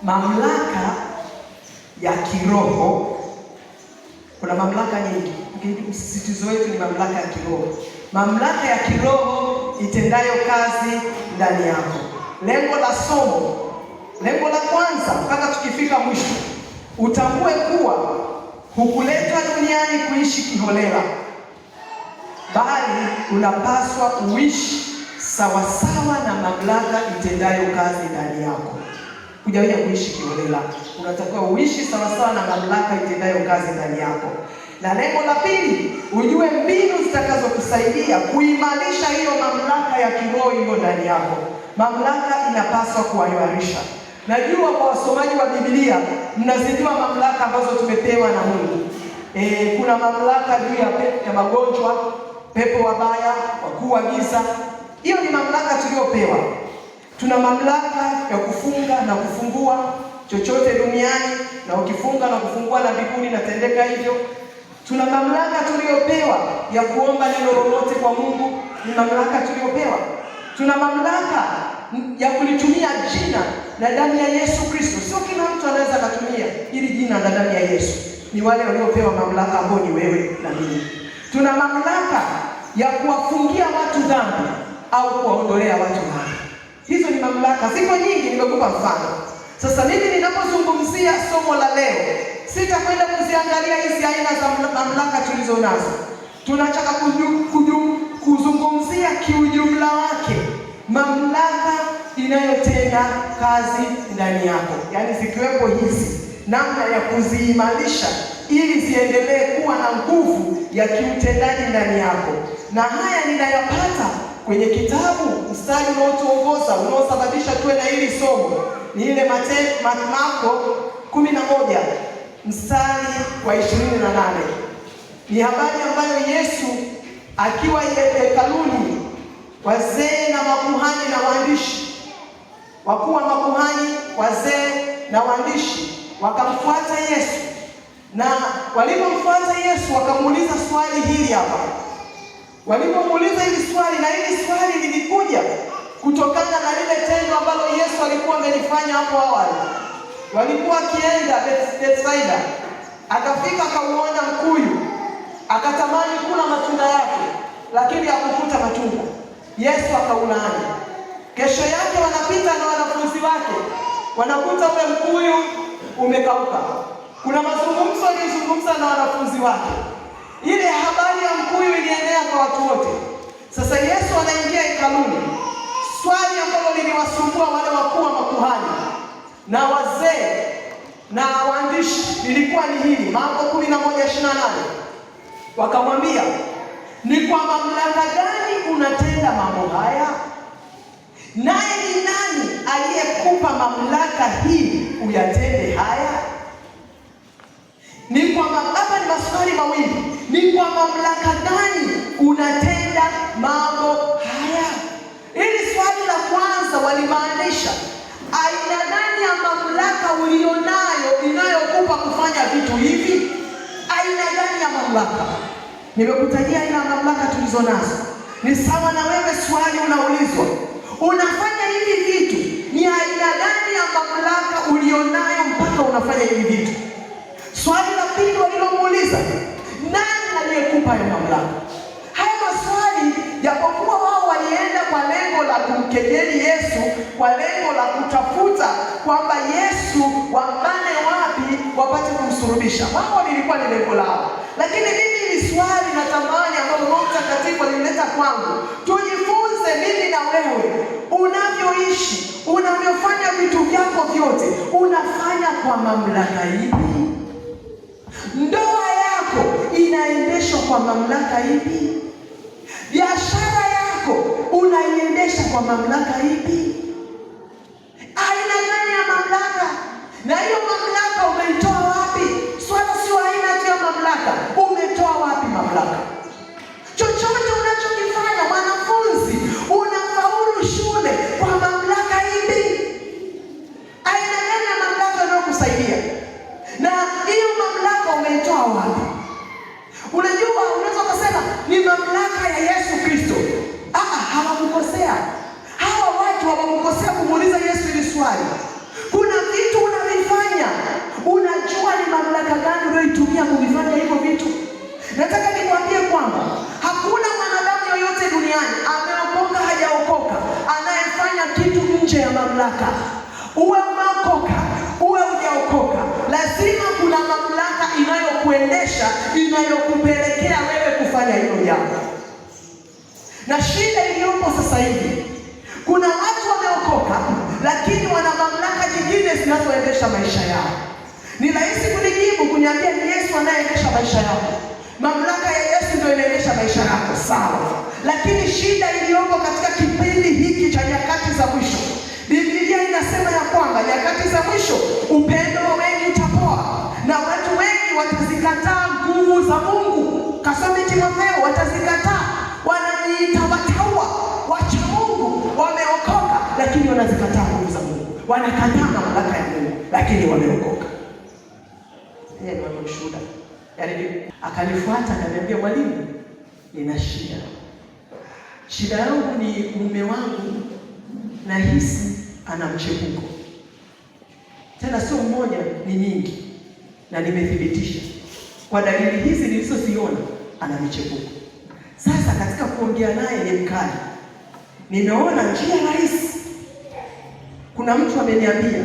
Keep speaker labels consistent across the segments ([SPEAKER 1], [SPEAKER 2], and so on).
[SPEAKER 1] Mamlaka ya kiroho. Kuna mamlaka nyingi, lakini msisitizo wetu ni mamlaka ya kiroho. Mamlaka ya kiroho itendayo kazi ndani yako. Lengo la somo, lengo la kwanza mpaka tukifika mwisho, utambue kuwa hukuletwa duniani kuishi kiholela, bali unapaswa uishi sawasawa na mamlaka itendayo kazi ndani yako. Hujawahi kuishi kiholela, unatakiwa uishi sawasawa na mamlaka itendayo kazi ndani yako. Na lengo la pili, ujue mbinu zitakazokusaidia kuimarisha hiyo mamlaka ya kiroho iliyo ndani yako. Mamlaka inapaswa kuwaimarisha. Najua kwa wasomaji wa Biblia mnazijua mamlaka ambazo tumepewa na Mungu. Kuna mamlaka juu ya magonjwa, pepo wabaya, wakuu wa giza. Hiyo ni mamlaka tuliyopewa. Tuna mamlaka ya kufunga na kufungua chochote duniani, na ukifunga na kufungua na mbinguni natendeka hivyo. Tuna mamlaka tuliyopewa ya kuomba neno lolote kwa Mungu, ni mamlaka tuliyopewa. Tuna mamlaka ya kulitumia jina la damu ya Yesu Kristo. Sio kila mtu anaweza akatumia ili jina la damu ya Yesu, ni wale waliopewa mamlaka ambao ni wewe na mimi. Tuna mamlaka ya kuwafungia watu dhambi au kuwaondolea watu dhambi. Hizo ni mamlaka, ziko nyingi, nimekupa mfano. Sasa mimi ninapozungumzia somo la leo, sitakwenda kuziangalia hizi aina za mamlaka tulizo nazo. Tunataka kuzungumzia kiujumla wake mamlaka inayotenda kazi ndani yako, yaani zikiwepo hizi, namna ya kuziimarisha ili ziendelee kuwa na nguvu ya kiutendaji ndani yako. Na haya ninayapata kwenye kitabu, mstari unaotuongoza unaosababisha tuwe na hili somo ni ile Marko 11 mstari wa 28. Ni habari ambayo Yesu akiwa hekaluni, wazee na makuhani na waandishi, wakuu wa makuhani, wazee na waandishi wakamfuata Yesu, na walipomfuata Yesu wakamuuliza swali hili hapa. Walipomuuliza hili swali, na hili swali lilikuja kutokana na lile tendo ambalo Yesu alikuwa amelifanya hapo awali. Walikuwa akienda Bethsaida, akafika akauona mkuyu, akatamani kula matunda yake, lakini hakukuta matunda. Yesu akaulaani. Kesho yake wanapita na wanafunzi wake, wanakuta ule mkuyu umekauka. Kuna mazungumzo aliyozungumza na wanafunzi wake. Ile habari ya mkuyu ilienea kwa watu wote. Sasa Yesu anaingia hekaluni. Swali ambalo liliwasumbua wale wakuu wa makuhani na wazee na waandishi lilikuwa ni hili, Marko 11:28. Wakamwambia, ni kwa mamlaka gani unatenda mambo haya? Naye ni nani aliyekupa mamlaka hii uyatende haya? Ni kwa hapa ni maswali mawili. Ni kwa mamlaka gani unatenda mambo haya? Ili swali la kwanza walimaanisha aina gani ya mamlaka ulionayo inayokupa kufanya vitu hivi? Aina gani ya mamlaka? Nimekutajia aina ya mamlaka tulizo nazo. Ni sawa na wewe swali unaulizwa, unafanya hivi vitu, ni aina gani ya mamlaka ulionayo mpaka unafanya hivi vitu? Swali la pili walilomuuliza, nani aliyekupa hayo mamlaka? Haya maswali, japokuwa wao walienda kwa lengo la kumkejeli Yesu, kwa lengo la kutafuta kwamba Yesu wambane wapi wapate kumsurubisha, wao lilikuwa ni lengo lao. Lakini mimi ni swali natamani ambalo Roho Mtakatifu alileta kwangu, tujifunze mimi na wewe, unavyoishi, unavyofanya vitu vyako vyote, unafanya kwa mamlaka ipi? Ndoa yako inaendeshwa kwa mamlaka ipi? Biashara yako unaiendesha kwa mamlaka ipi? Aina gani ya mamlaka? Na hiyo mamlaka umeitoa wapi? Swala sio aina tu ya mamlaka, umetoa wapi mamlaka? Chochote unachokifanya mwanafunzi, unafaulu shule kwa mamlaka ipi? Aina gani ya mamlaka inayokusaidia? Na hiyo mamlaka umeitoa wapi? Unajua, unaweza ukasema ni mamlaka ya Yesu Kristo. Hawakukosea hawa watu, hawaku mamlaka. Uwe umeokoka, uwe hujaokoka, lazima kuna mamlaka inayokuendesha, inayokupelekea wewe kufanya hilo jambo. Na shida iliyopo sasa hivi, kuna watu wameokoka, lakini wana mamlaka nyingine zinazoendesha maisha yao. Ni rahisi kunijibu kuniambia ni Yesu anayeendesha maisha yako. Mamlaka ya Yesu ndio inaendesha maisha yako, sawa. Lakini shida iliyopo katika kipindi hiki cha nyakati za mwisho, Biblia inasema ya kwamba nyakati za mwisho upendo wa wengi utapoa na watu wengi watazikataa nguvu za Mungu. Kasome Timotheo, watazikataa. Wanajiita wataua, wacha Mungu, wameokoka, lakini wanazikataa nguvu za Mungu, wanakataa mamlaka ya Mungu, lakini wameokoka. Yeye ni mshuhuda. Yaani akanifuata akaniambia, mwalimu, nina shida. Shida yangu ni mume wangu nahisi ana mchepuko, tena sio mmoja, ni nyingi, na nimethibitisha kwa dalili hizi nilizoziona ana michepuko. Sasa katika kuongea naye ni mkali, nimeona njia rahisi. Kuna mtu ameniambia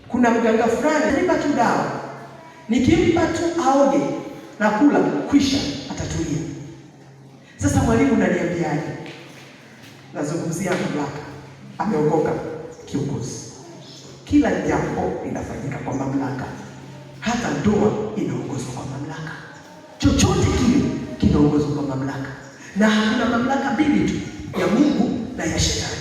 [SPEAKER 1] kuna mganga fulani nipa tu dawa, nikimpa tu aoge na kula, kwisha atatulia. Sasa mwalimu, unaniambiaje? Nazungumzia mamlaka. Ameokoka kiongozi. Kila jambo linafanyika kwa mamlaka, hata ndoa inaongozwa kwa mamlaka. Chochote kile kinaongozwa kwa mamlaka, na hakuna mamlaka mbili tu, ya Mungu na ya Shetani.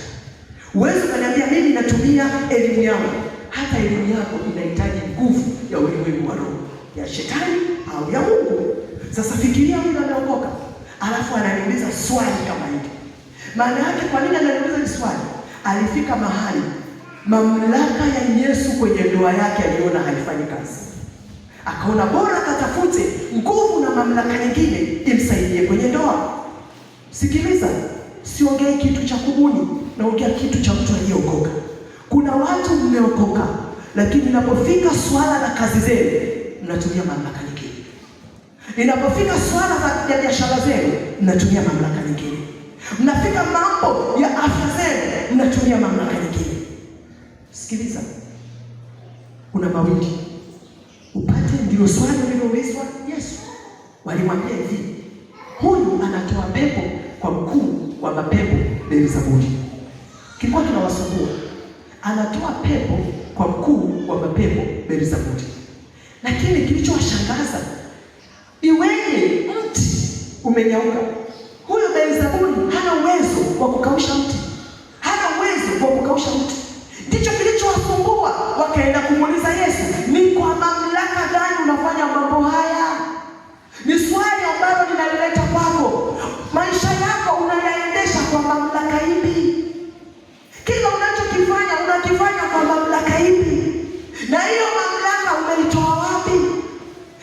[SPEAKER 1] Huwezi ukaniambia mimi natumia elimu yangu. Hata elimu yako inahitaji nguvu ya ulimwengu wa roho, ya shetani au ya Mungu. Sasa fikiria, huyu ameokoka, alafu ananiuliza swali kama hili. Maana yake kwa nini ananiuliza hili swali? Alifika mahali mamlaka ya Yesu kwenye ndoa yake aliona haifanyi kazi, akaona bora katafute nguvu na mamlaka nyingine imsaidie kwenye ndoa. Sikiliza, siongei kitu cha kubuni, naongea kitu cha mtu aliyeokoka. Kuna watu mmeokoka, lakini inapofika swala la kazi zenu mnatumia mamlaka nyingine. Inapofika swala la biashara zenu mnatumia mamlaka nyingine. Mnafika mambo ya afya zenu mnatumia mamlaka nyingine. Sikiliza, kuna mawili upate. Ndio swali lililoulizwa Yesu. Walimwambia hivi, huyu anatoa pepo kwa mkuu wa mapepo Beelzebuli. Kilikuwa kinawasumbua, anatoa pepo kwa mkuu wa mapepo Beelzebuli. Lakini kilichowashangaza, iweje mti umenyauka? Huyu Beelzebuli hana uwezo wa kukausha mti, hana uwezo wa kukausha mti. Ndicho kilichowasumbua, wakaenda kumuuliza Yesu, ni kwa mamlaka gani unafanya mambo haya? Ni swali ambalo ninalileta kwako. Maisha yako unayaendesha kwa mamlaka ipi? Kila unachokifanya unakifanya kwa mamlaka ipi? Na hiyo mamlaka umeitoa wapi?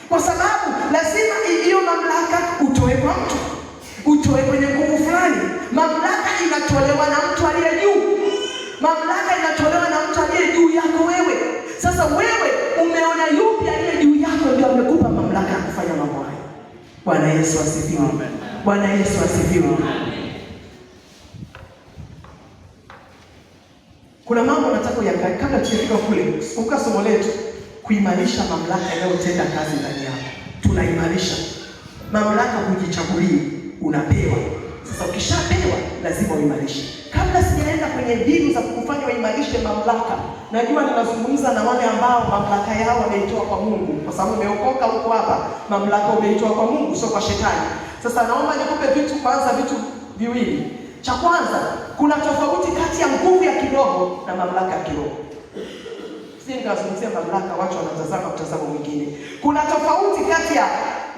[SPEAKER 1] Kwa sababu lazima hiyo mamlaka utoe kwa mtu, utoe kwenye nguvu fulani. Mamlaka inatolewa na mtu aliye juu. Mamlaka inatolewa na mtu aliye juu yako wewe. Sasa wewe umeona yupi aliye juu yako ndio amekupa mamlaka ya kufanya mambo hayo? Bwana Yesu asifiwe. Bwana Yesu asifiwe. Kuna mambo nataka uyaangalie kabla tujafika kule. Kumbuka somo letu, kuimarisha mamlaka inayotenda kazi ndani yako. Tunaimarisha mamlaka, hujichagulii, unapewa. Sasa ukishapewa lazima uimarishe. Kabla sijaenda kwenye mbinu za kukufanya uimarishe mamlaka, najua ninazungumza na wale ambao mamlaka yao wameitoa kwa Mungu, kwa sababu umeokoka huko hapa, mamlaka umeitoa kwa Mungu, sio kwa shetani. Sasa naomba nikupe vitu kwanza, vitu viwili. Cha kwanza, kuna tofauti kati ya nguvu ya kiroho na mamlaka ya kiroho. Si nikazungumzia mamlaka, watu wanatazama mtazamo mwingine. Kuna tofauti kati ya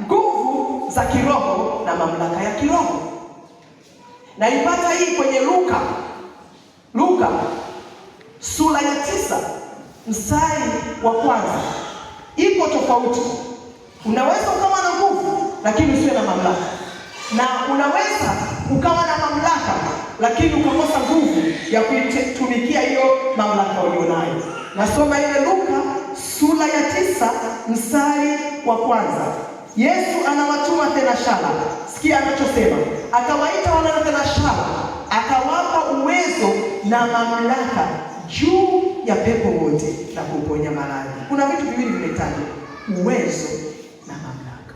[SPEAKER 1] nguvu za kiroho na mamlaka ya kiroho. Naipata hii kwenye Luka, Luka sura ya 9 mstari wa kwanza. Iko tofauti. Unaweza ukawa na nguvu lakini usiwe na mamlaka, na unaweza ukawa na mamlaka lakini ukakosa nguvu ya kuitumikia hiyo mamlaka ulionayo. Nasoma ile Luka sura ya 9 mstari wa kwanza. Yesu anawatuma thenashara. Sikia anachosema, akawaita wana thenashara, akawapa uwezo na mamlaka juu ya pepo wote na kuponya maradhi. Kuna vitu viwili vimetajwa, uwezo na mamlaka.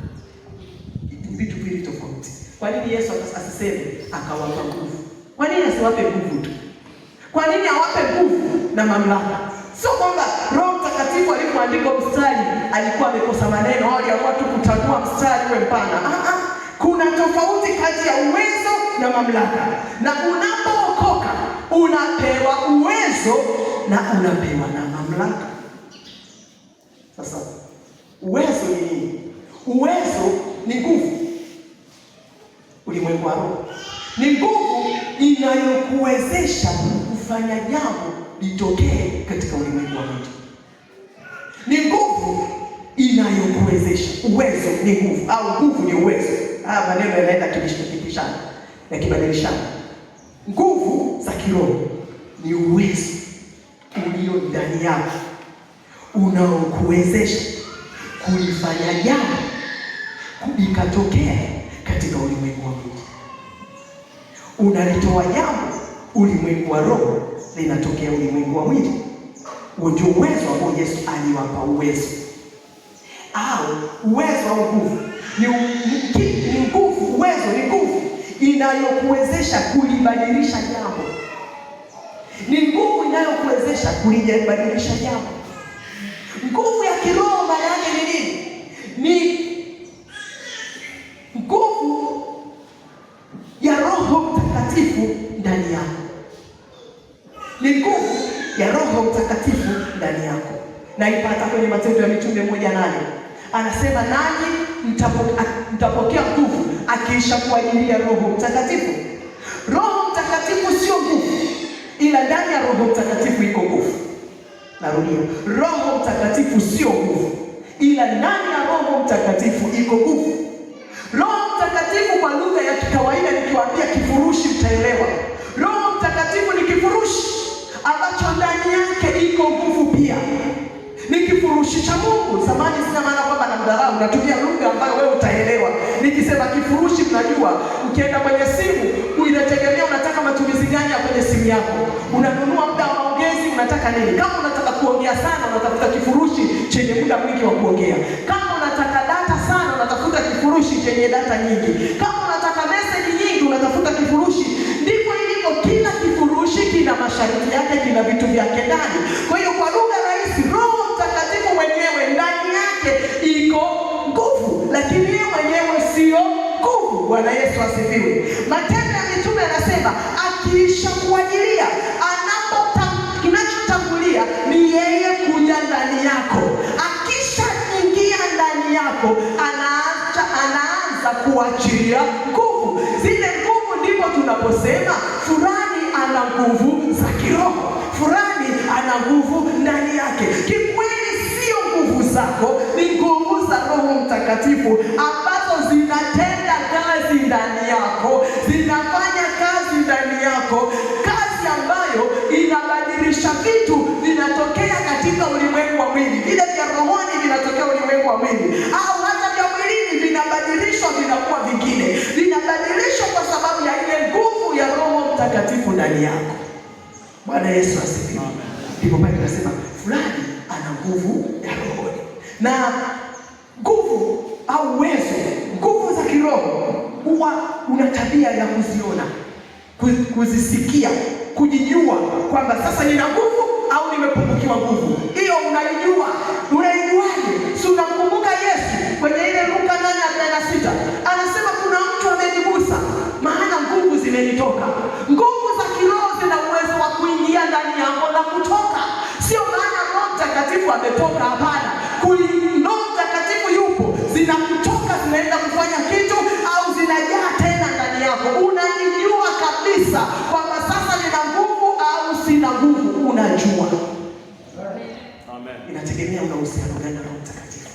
[SPEAKER 1] Ni vitu viwili tofauti. Kwa nini Yesu asiseme akawapa nguvu? Kwa nini asiwape nguvu tu? Kwa nini awape nguvu na mamlaka? Sio kwamba Roho Mtakatifu alipoandika mstari alikuwa amekosa maneno au aliamua tu kutanua mstari uwe mpana. Ah ah, kuna tofauti kati ya uwezo na mamlaka. Na unapookoka unapewa uwezo na unapewa na mamlaka. Sasa uwezo ni nini? Uwezo ni nguvu, ulimwengu wa roho ni nguvu inayokuwezesha kufanya jambo litokee katika ulimwengu wa mwili. Ni nguvu inayokuwezesha. Uwezo ni nguvu, au nguvu ni uwezo. Haya maneno yanaenda kibishana, yakibadilishana. Nguvu za kiroho ni uwezo ulio ndani yako unaokuwezesha kulifanya jambo likatokea katika ulimwengu wa mwili. Unalitoa jambo ulimwengu wa roho, linatokea ulimwengu wa mwili. Huo ndio uwezo ambao Yesu aliwapa uwezo, au uwezo au nguvu ni nguvu. Uwezo ni nguvu inayokuwezesha kulibadilisha jambo, ni nguvu inayokuwezesha kulibadilisha jambo. Nguvu ya kiroho maana yake ni nini? Ni nguvu ya Roho Mtakatifu ndani yako, ni nguvu ya Roho Mtakatifu ndani yako. Naipata kwenye Matendo ya Mitume 1:8, anasema nanyi mtapokea nguvu akiisha kuajilia Roho Mtakatifu. Roho Mtakatifu sio nguvu, ila ndani ya Roho Mtakatifu iko nguvu. Narudia, Roho Mtakatifu sio nguvu, ila ndani ya Roho Mtakatifu iko nguvu. Roho Mtakatifu kwa lugha ya kikawaida nikiwaambia kifurushi mtaelewa. Roho Mtakatifu ni kifurushi ambacho ndani yake iko nguvu pia. Ni kifurushi cha Mungu. Samahani, sina maana kwamba namdharau, natumia lugha ambayo wewe utaelewa. Nikisema kifurushi, mnajua ukienda kwenye simu inategemea unataka matumizi gani ya kwenye simu yako. Unanunua muda wa maongezi, unataka nini? Kama unataka kuongea sana, unatafuta kifurushi chenye muda mwingi wa kuongea. Kama unataka data sana, unatafuta kifurushi chenye data nyingi. Kama unataka message nyingi, unatafuta kifurushi. Ndivyo ilivyo, kila kifurushi kina masharti yake, kina vitu vyake ndani. Kwa hiyo kwa lugha rahisi, Roho Mtakatifu mwenyewe ndani yake iko nguvu, lakini yeye mwenyewe sio nguvu. Bwana Yesu asifiwe. Matendo ya Mitume anasema akiisha kuajilia, kinachotangulia ni yeye kuja ndani yako. Akishaingia ndani yako, anaanza kuachilia nguvu. Zile nguvu ndipo tunaposema fulani ana nguvu za kiroho, fulani ana nguvu ndani yake. Kikweli sio nguvu zako, ni nguvu za Roho Mtakatifu ambazo zinatenda kazi ndani yako, zinafanya kazi ndani yako, kazi ambayo inabadilisha vitu vinatokea katika ulimwengu wa mwili. Vile vya rohoni vinatokea ulimwengu wa mwili, au hata vya mwilini vinabadilishwa, vinakuwa vingine, vinabadilishwa kwa sababu ya ile nguvu ya Roho Mtakatifu ndani yako. Bwana Yesu asifiwe. Ndipo pale tunasema fulani ana nguvu ya rohoni. Na nguvu au uwezo, nguvu za kiroho huwa una tabia ya kuziona, kuzisikia, kujijua kwamba sasa nina nguvu au nimepungukiwa nguvu. Hiyo unaijua. Unaijuaje? Si unamkumbuka Yesu kwenye ile Luka 8:46 anasema kuna mtu amenigusa, maana nguvu zimenitoka. Nguvu za kiroho zina uwezo wa kuingia ndani yako na kutoka. Sio maana Roho Mtakatifu ametoka, hapana. Roho Mtakatifu yupo, zinakutoka zinaenda kufanya kitu au zinajaa tena ndani yako. Unajijua kabisa kwamba sasa nina nguvu au sina nguvu, unajua.
[SPEAKER 2] Amen.
[SPEAKER 1] Inategemea una uhusiano gani na Roho Mtakatifu,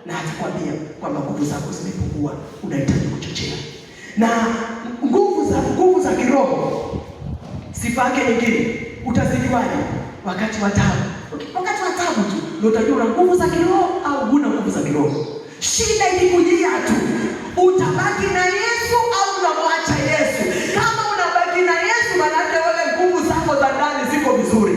[SPEAKER 1] na atakwambia kwamba nguvu zako zimepungua, unahitaji kuchochea. Na nguvu za kiroho, sifa yake nyingine utazijuaje? Wakati wa taabu. Okay, wakati wa taabu tu ndio utajua una nguvu za kiroho au huna nguvu za kiroho. Shida ikikujia tu, utabaki na Yesu au unamwacha Yesu? Kama unabaki na Yesu, maana yake wewe nguvu zako za ndani ziko vizuri.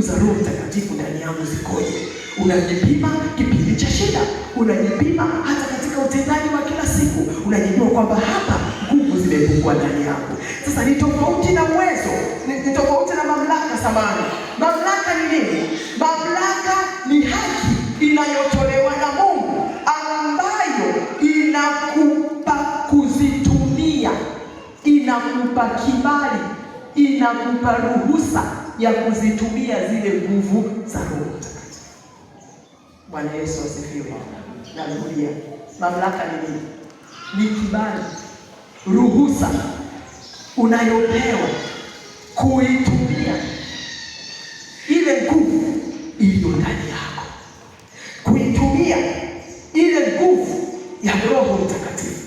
[SPEAKER 1] za Roho Mtakatifu ndani yangu zikoje? Unajipima kipindi cha shida, unajipima hata katika utendaji wa kila siku, unajijua kwamba hapa nguvu zimepungua ndani yangu. Sasa ni tofauti na uwezo, ni tofauti na mamlaka. Samani, mamlaka ni nini? Mamlaka ni haki inayotolewa na Mungu ambayo inakupa kuzitumia, inakupa kibali, inakupa ruhusa ya kuzitumia zile nguvu za Roho Mtakatifu. Bwana Yesu asifiwe. Narudia, mamlaka ni nini? Ni kibali, ruhusa unayopewa kuitumia ile nguvu iliyo ndani yako, kuitumia ile nguvu ya Roho Mtakatifu,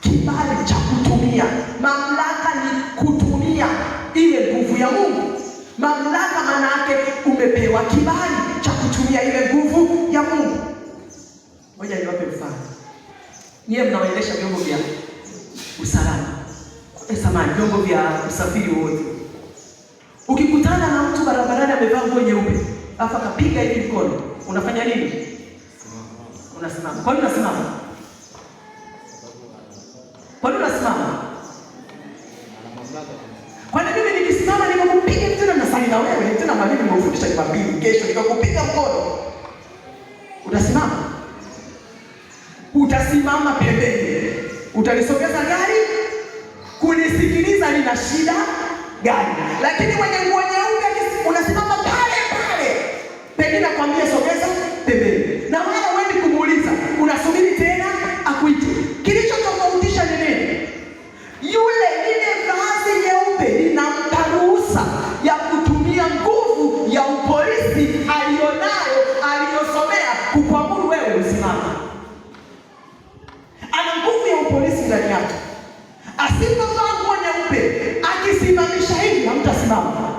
[SPEAKER 1] kibali cha kutumia. Mamlaka ni kutumia ile nguvu ya Mungu. Mamlaka maana yake umepewa kibali cha kutumia ile nguvu ya Mungu. Ngoja niwape mfano. Niye mnaoendesha vyombo vya usalama, samahani, vyombo vya usafiri wote, ukikutana na mtu barabarani amevaa nguo nyeupe afa akapiga hivi mkono, unafanya nini? Unasimama. Kwa nini unasimama? Kwa nini unasimama? Kwani mimi nikisimama nikakupiga tena nasali na wewe tena mwalimu nimefundisha Jumapili, kesho nikakupiga mkono, utasimama? Utasimama pembeni, utanisogeza gari kunisikiliza nina shida gani? Lakini mwenye nguo nyeupe unasimama pale pale, pengine nakwambia sogeza pembeni, na wala huendi kumuuliza, unasubiri tena akuite. Kilichotofautisha ni nini? Yule lile vazi nyeupe linampa ruhusa ya kutumia nguvu ya upolisi alionayo, aliyosomea, kukuamuru wewe usimame. Ana nguvu ya upolisi ndani yake. Asipovaa nguo nyeupe, akisimamisha hivi hamtasimama.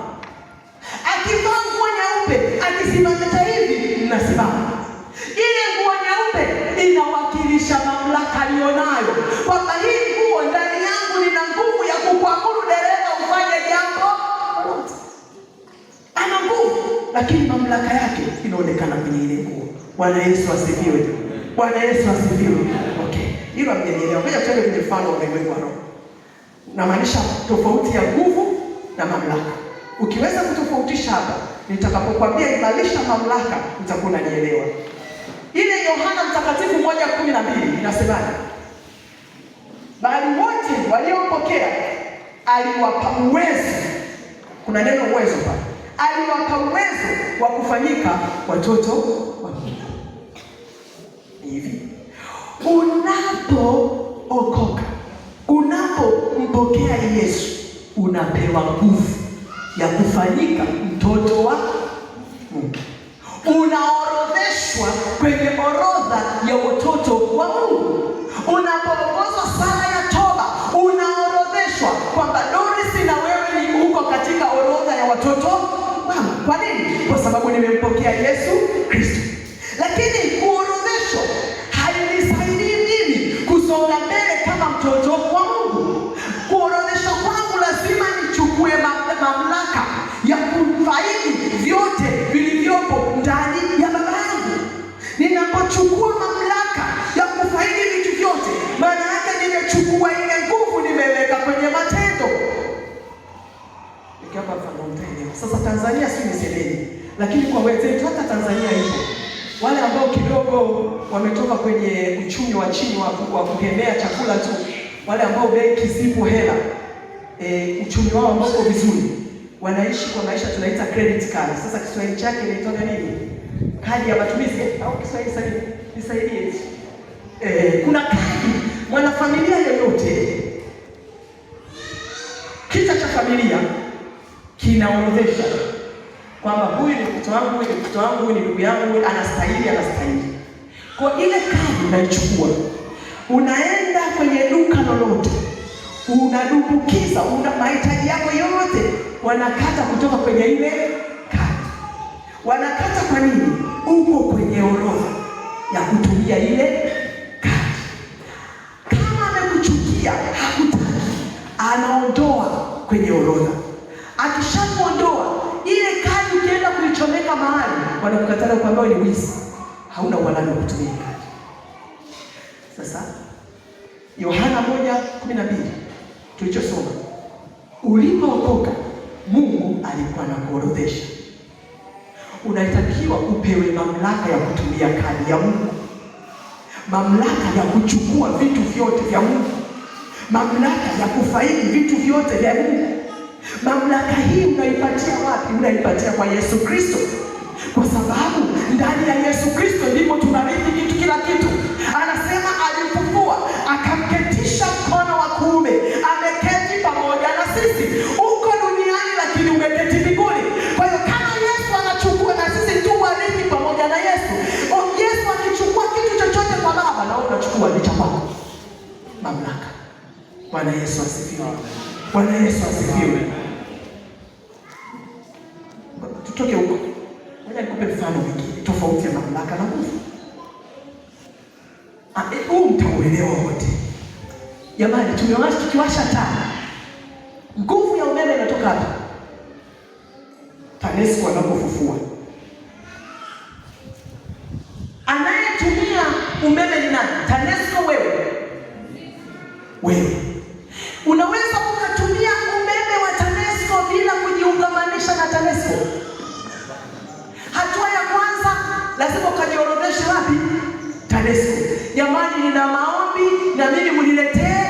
[SPEAKER 1] Akivaa nguo nyeupe, akisimamisha hivi mnasimama. Ile nguo nyeupe inawakilisha mamlaka aliyonayo, kwamba hii nguo ndani yangu nina nguvu ya kukuamuru dereva ufanye jambo lolote. Ana nguvu, lakini mamlaka yake inaonekana kwenye ile nguo. Bwana Yesu asifiwe. Bwana Yesu asifiwe. Okay, hilo hamjanielewa. Ngoja tuende kwenye mfano wa ulimwengu wa roho. Namaanisha tofauti ya nguvu na mamlaka. Ukiweza kutofautisha hapa, nitakapokuambia imarisha mamlaka, utakuwa unanielewa. Ile Yohana Mtakatifu 1:12 inasemaje? Bali wote waliompokea aliwapa uwezo. Kuna neno uwezo pale. Aliwapa uwezo wa kufanyika watoto wa Mungu. Hivi unapookoka, unapompokea Yesu, unapewa nguvu ya kufanyika mtoto wa Mungu. Unaorodheshwa kwenye orodha ya watoto wa Mungu. Unapoongozwa sala ya toba, unaorodheshwa kwamba Doris na wewe ni uko katika orodha ya watoto wangu. Kwa nini? Kwa sababu nimempokea Yesu Kristo. Lakini kuorodheshwa hainisaidii mimi kusonga mbele kama mtoto wa Mungu. Kuorodheshwa kwangu lazima nichukue mamlaka ya kufaidi vyote vilivyopo ndani ya baba yangu. Ninapochukua mamlaka ya kufaidi vitu vyote, maana yake nimechukua ile nguvu, nimeweka kwenye matendo. Nikiwapa mfano mtaelewa. Sasa Tanzania si nisemeni, lakini kwa wenzetu hata Tanzania ipo wale ambao kidogo wametoka kwenye uchumi wa chini wa kuhemea chakula tu, wale ambao benki zipo hela, uchumi wao ambao uko vizuri, wanaishi kwa maisha tunaita credit card. Sasa Kiswahili chake inaitwa nini? Kadi ya matumizi au Kiswahili sahihi? Nisaidie. Kuna kadi mwanafamilia yoyote, kichwa cha familia kinaorodhesha kwamba huyu ni mtoto wangu, huyu ni mtoto wangu, huyu ni ndugu yangu, huyu anastahili, anastahili. Kwa ile kadi unaichukua, unaenda kwenye duka lolote, unadumbukiza mahitaji yako yote, wanakata kutoka kwenye ile kadi. Wanakata kwa nini? Uko kwenye orodha ya kutumia ile kadi. Kama amekuchukia, hakutaki, anaondoa kwenye orodha. Akishakuondoa ile kadi, ukienda kuichomeka wanakukatalia kwamba wewe ni wizi, hauna uhalali wa kutumia kadi. Sasa Yohana 1:12 tulichosoma, ulipookoka Mungu alikuwa anakuorodhesha. Unatakiwa upewe mamlaka ya kutumia kadi ya Mungu, mamlaka ya kuchukua vitu vyote vya Mungu, mamlaka ya kufaidi vitu vyote vya Mungu. Mamlaka hii unaipatia wapi? Unaipatia kwa Yesu Kristo, kwa sababu ndani ya Yesu Kristo ndipo tunarithi kitu, kila kitu. Anasema alimfufua akamketisha mkono wa kuume, ameketi pamoja na sisi. Uko duniani lakini umeketi mbinguni. Kwa hiyo kama Yesu anachukua na sisi tu warithi pamoja na Yesu. Yesu akichukua kitu chochote kwa Baba, na wewe unachukua ni cha kwako. Mamlaka. Bwana Yesu asifiwe. Bwana Yesu asifiwe. Tutoke huko. Ngoja nikupe mfano mwingine tofauti ya mamlaka na nguvu. Huu mtauelewa wote. Jamani, tukiwasha taa, nguvu ya umeme inatoka hapa. TANESCO wanapofufua, anayetumia umeme ni nani? TANESCO wewe? Wewe. Unaweza ukatumia umeme wa TANESCO bila kujiungamanisha na TANESCO. Hatua ya kwanza lazima ukajiorodheshe wapi? TANESCO. Jamani, nina maombi na mimi mniletee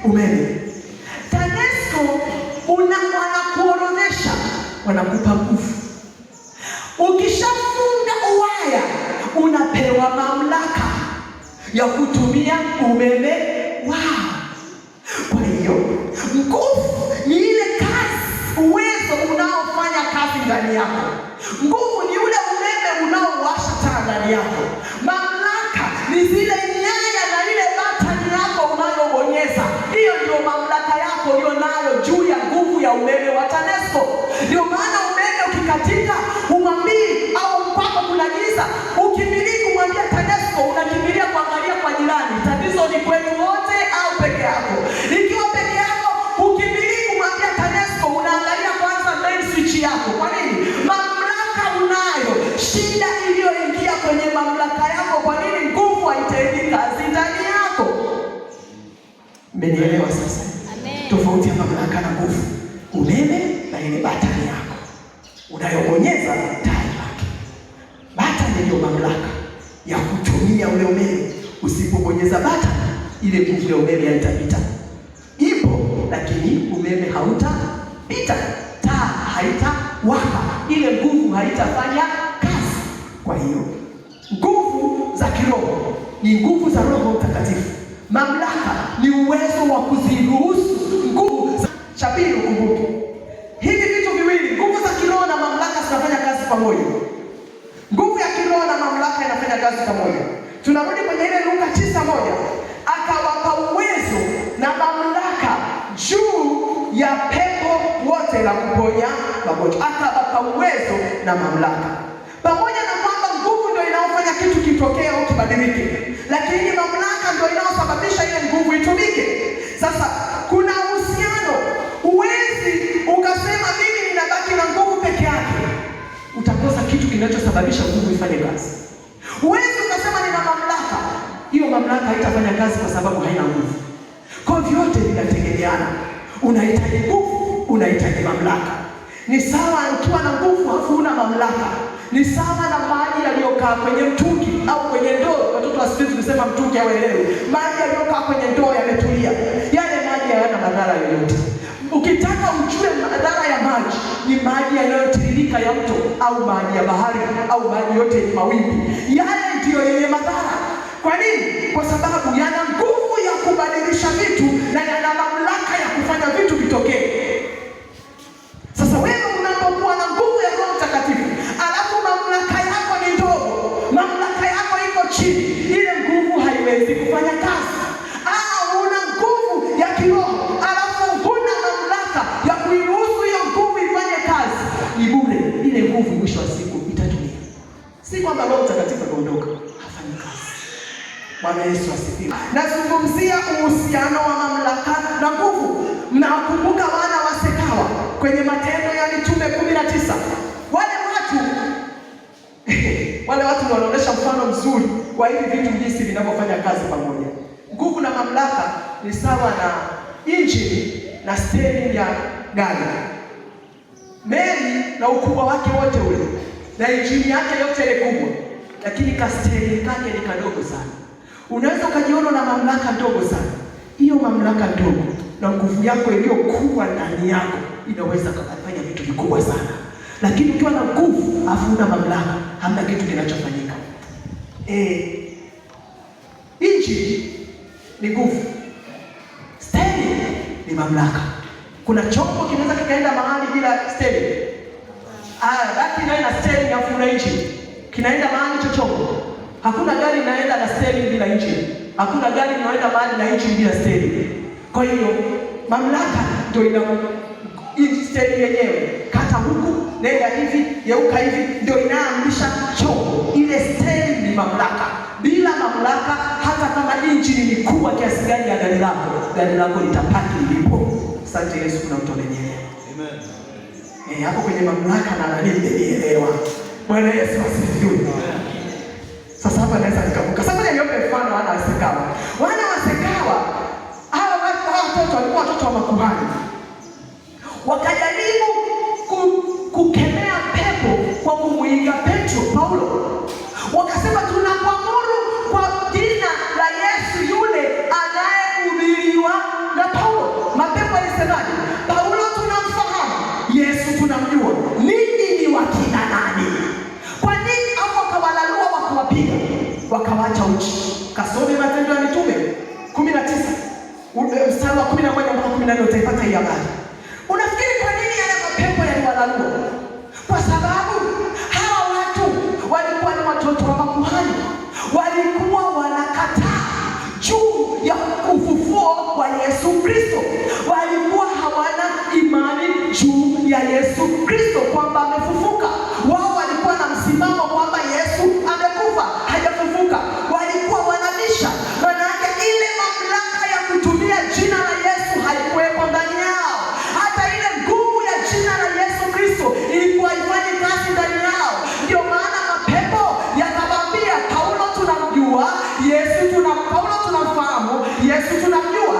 [SPEAKER 1] umeme. TANESCO wanakuorodhesha, wanakupa nguvu. Ukishafunga uwaya unapewa mamlaka ya kutumia umeme wao. Kwa hiyo nguvu ni ile kazi, uwezo unaofanya kazi ndani yako. Nguvu ni ule umeme unaowasha taa ndani yako. Mamlaka ni zile nyaya na ile batani yako unayobonyeza. Hiyo ndio mamlaka yako uliyo nayo juu ya nguvu ya umeme wa TANESCO. Ndio maana umeme ukikatika, umwambii au kwako kuna giza, ukimbilii kumwambia TANESCO, unakimbilia kuangalia kwa jirani. Tatizo ni kwetu wote au peke yako? Ikiwa peke yako, ukimbilii kumwambia TANESCO, unaangalia kwanza main switch yako. Kwa nini? Mamlaka unayo. Shida iliyoingia kwenye mamlaka yako, kwa nini nguvu haitendi kazi ndani yako? Mmenielewa sasa?
[SPEAKER 3] Amen.
[SPEAKER 1] Tofauti ya mamlaka na nguvu, umeme na ile batani yako unayobonyeza taa yake. Batani ndiyo mamlaka ya kutumia ule umeme. Usipobonyeza batani, ile nguvu ya umeme haitapita. Ipo, lakini umeme hautapita, taa haitawaka, ile nguvu haitafanya kazi. Kwa hiyo nguvu za kiroho ni nguvu za Roho Mtakatifu. Mamlaka ni uwezo wa kuziruhusu nguvu za. Cha pili, ukumbuke hivi vitu viwili, nguvu za kiroho na mamlaka zinafanya kazi pamoja. Nguvu ya kiroho na mamlaka inafanya kazi pamoja. Tunarudi kwenye ile Luka 9:1, akawapa uwezo na mamlaka juu ya pepo wote na kuponya magonjwa. Akawapa uwezo na mamlaka. Pamoja na kwamba nguvu ndio inaofanya kitu kitokee au kibadilike, lakini mamlaka ndio inayosababisha ile nguvu itumike. Sasa kuna uhusiano. Huwezi ukasema mimi ninabaki na nguvu peke yake, utakosa kitu kinachosababisha nguvu ifanye kazi. Huwezi ukasema nina mamlaka, hiyo mamlaka haitafanya kazi kwa sababu haina nguvu. Kwa vyote vinategemeana. Unahitaji nguvu, unahitaji mamlaka. Ni sawa ukiwa na nguvu halafu huna mamlaka, ni sawa na maji yaliyokaa kwenye mtungi au kwenye ndoo. Watoto wa siku hizi kusema mtungi hawaelewi. Maji yaliyokaa kwenye ndoo yametulia, yale maji hayana madhara yoyote. Ukitaka ujue madhara ya maji, ni maji yanayotiririka ya mto au maji ya bahari au maji yote yenye mawimbi, yale ndiyo yenye madhara. Kwa nini? Kwa sababu yana nguvu ya kubadilisha vitu na yana mamlaka ya kufanya vitu vitokee. Sasa wewe unapokuwa na nguvu ya Roho Mtakatifu, alafu mamlaka yako ni ndogo, mamlaka yako iko chini, ile nguvu haiwezi kufanya kazi. Au una nguvu ya kiroho alafu huna mamlaka ya kuiruhusu hiyo nguvu ifanye kazi, ni bure. Ile nguvu mwisho wa siku itatumia. Si kwamba Roho Mtakatifu ameondoka, hafanyi kazi. Bwana Yesu asifiwe. Nazungumzia uhusiano wa mamlaka na nguvu. Mnakumbuka wana wa Sekawa kwenye Matendo ya Mitume 19, wale watu Watu wanaonyesha mfano mzuri wa hivi vitu jinsi vinavyofanya kazi pamoja. Nguvu na mamlaka ni sawa na injini na steering ya gari. Meli na ukubwa wake wote ule na injini yake yote ile kubwa, lakini kastering kake ni kadogo sana. Unaweza ukajiona na mamlaka ndogo sana. Hiyo mamlaka ndogo na nguvu yako iliyokuwa ndani yako inaweza kufanya vitu vikubwa sana, lakini ukiwa na nguvu afu una mamlaka, hamna kitu kinachofanyika. Injini ni nguvu, steering ni mamlaka. Kuna chombo kinaweza kikaenda mahali bila steering. Baki naye na steering afu una injini, kinaenda mahali cho chombo. Hakuna gari inaenda na steering bila injini. Hakuna gari inaenda mahali na injini bila steering. Kwa hiyo mamlaka ndio ina steering yenyewe, kata huku, nenda hivi, geuka hivi, ndio inaamrisha chombo. Ile steering ni mamlaka. Bila mamlaka, hata kama injini ni kubwa kiasi gani ya gari lako, gari lako litapaki lilipo. Asante Yesu, kuna mtu amenielewa.
[SPEAKER 2] Amen.
[SPEAKER 1] Hapo kwenye mamlaka na nani nimenielewa. Bwana Yesu asifiwe. Sasa hapa naweza nikavuka. Sasa ngoja niombe mfano wana wa Sekawa. Wana wa Sekawa hawa watoto walikuwa watoto wa makuhani. Wakajaribu kukemea pepo kwa kumuiga Petro, Paulo. Wakasema tunakuamuru kwa jina la Yesu yule anayehubiriwa na Paulo. Mapepo alisemaje? Paulo tunamfahamu, Yesu tunamjua, ninyi ni wakina nani? Kwa nini hapo wakawalalua, wakawapiga, wakawacha uchi? Kasome Matendo ya Mitume 19 mstari wa 11 mpaka 14 utaipata hii habari. Unafikiri kwa nini yale mapepo yaliwalalua? Kwa sababu hawa watu walikuwa ni watoto wa makuhani, walikuwa wanakataa juu ya ufufuo wa Yesu Kristo, walikuwa hawana imani juu ya Yesu Kristo kwamba amefufuka. Wao walikuwa na msimamo kwamba Yesu amekufa, hajafufuka. Walikuwa wanabisha, maana yake ile mamlaka ya kutumia jina la Yesu haikuwepo ndani yao. Hata ile nguvu ya jina la Yesu Kristo ilikuwa haifanyi kazi ndani yao. Ndio maana mapepo yakamwambia Paulo, tunamjua Yesu, Paulo tunamfahamu, Yesu tunamjua,